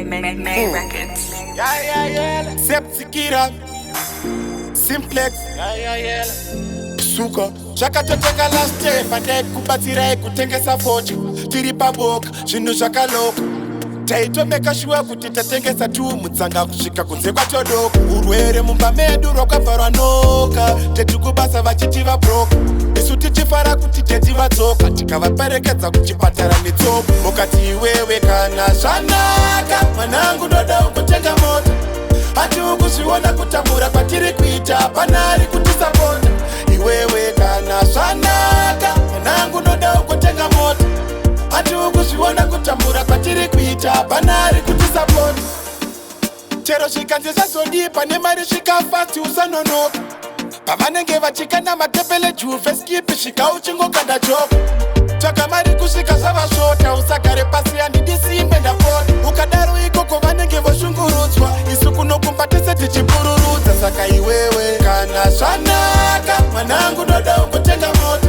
May Records. Yeah, yeah, yeah. Septikira Simplex Yeah, yeah, yeah. Suka zvakatotanga last year pandaikubatsirai kutengesa fodya tiri paboka zvinhu zvakaloka. Taitomeka shuwa kuti tatengesa tu mutsanga kusvika kunze kwatodoko. Urwere mumba medu rwakabva rwanoka, daddy kubasa vachiti vabroka, isu tichifara kuti daddy vadzoka, tikavaperekedza kuchipatara netsoka. Mukati, "Iwewe, kana zvanaka, mwanangu, ndoda kutenga mota. Hati ukuzviona kutambura kwatiri kuita? Hapana ari kutisapota. Iwewe, kana zvanaka, mwanangu, ndoda kutenga mota. Hati ukuzviona kutambura kwatiri kuita? Hapana ari kutisapota." Chero zvikanzi zvazodii pane mari, svika fast, usanonoka. Pavanenge vachikanda matepele, Juve, Skippy, svika uchingokanda joko. Tsvaka mari kusvika zvavasvota, usagare pasi. Handidi simbe, ndapota. Ukadaro ikoko vanenge voshungurudzwa, isu kunokumba tese tichipururudza. Saka iwewe, kana zvanaka, mwanangu, ndoda kutenga mota.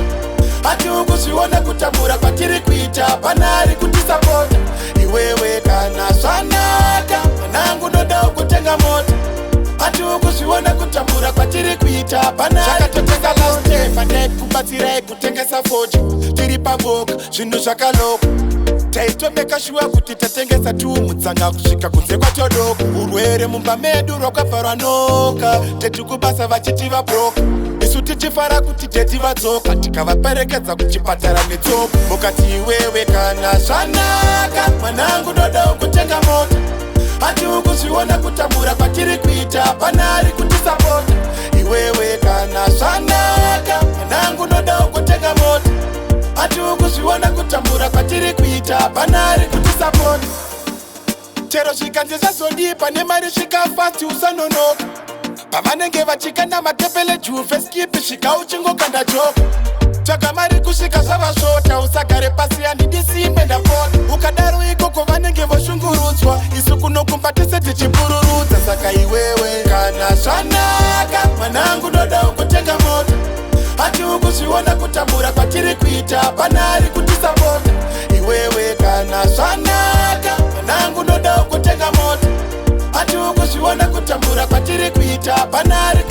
Hati ukuzviona kutambura kwatiri kuita? Hapana ari kutisapota. Iwewe, kana zvanaka, mwanangu, ndoda kutenga mota. Hati ukuzviona kutambura kwatiri kuita? Hapana. Zvakatotanga last year pandaikubatsirai kutengesa fodya tiri paboka, zvinhu zvakaloka. Taitomeka shuwa kuti tatengesa tu mutsanga kusvika kunze kwatodoko. Urwere mumba medu rwakabva rwanoka, daddy kubasa vachiti vabroka, isu tichifara kuti daddy vadzoka, tikavaperekedza kuchipatara netsoka. Mukati, "Iwewe, kana zvanaka, mwanangu, ndoda kutenga mota. Hati ukuzviona kutambura kwatiri kuita? Hapana ari kutisapota. Iwewe, kana zvanaka, mwanangu, ndoda kutenga mota. Hati ukuzviona kutambura kwatiri kuita? Hapana ari kutisapota." Chero zvikanzi zvazodii pane mari, svika fast, usanonoka. Pavanenge vachikanda matepele, Juve, Skippy, svika uchingokanda joko. Tsvaka mari kusvika zvavasvota, usagare pasi. Handidi simbe, ndapota. Ukadaro ikoko vanenge voshungurudzwa, isu kunokumba tese tichipururudza. Saka iwewe, kana zvanaka, mwanangu, ndoda kutenga mota. Hati ukuzviona kutambura kwatiri kuita? Hapana ari kutisapota. Iwewe, kana zvanaka, mwanangu, ndoda kutenga mota. Hati ukuzviona kutambura kwatiri kuita? Hapana ari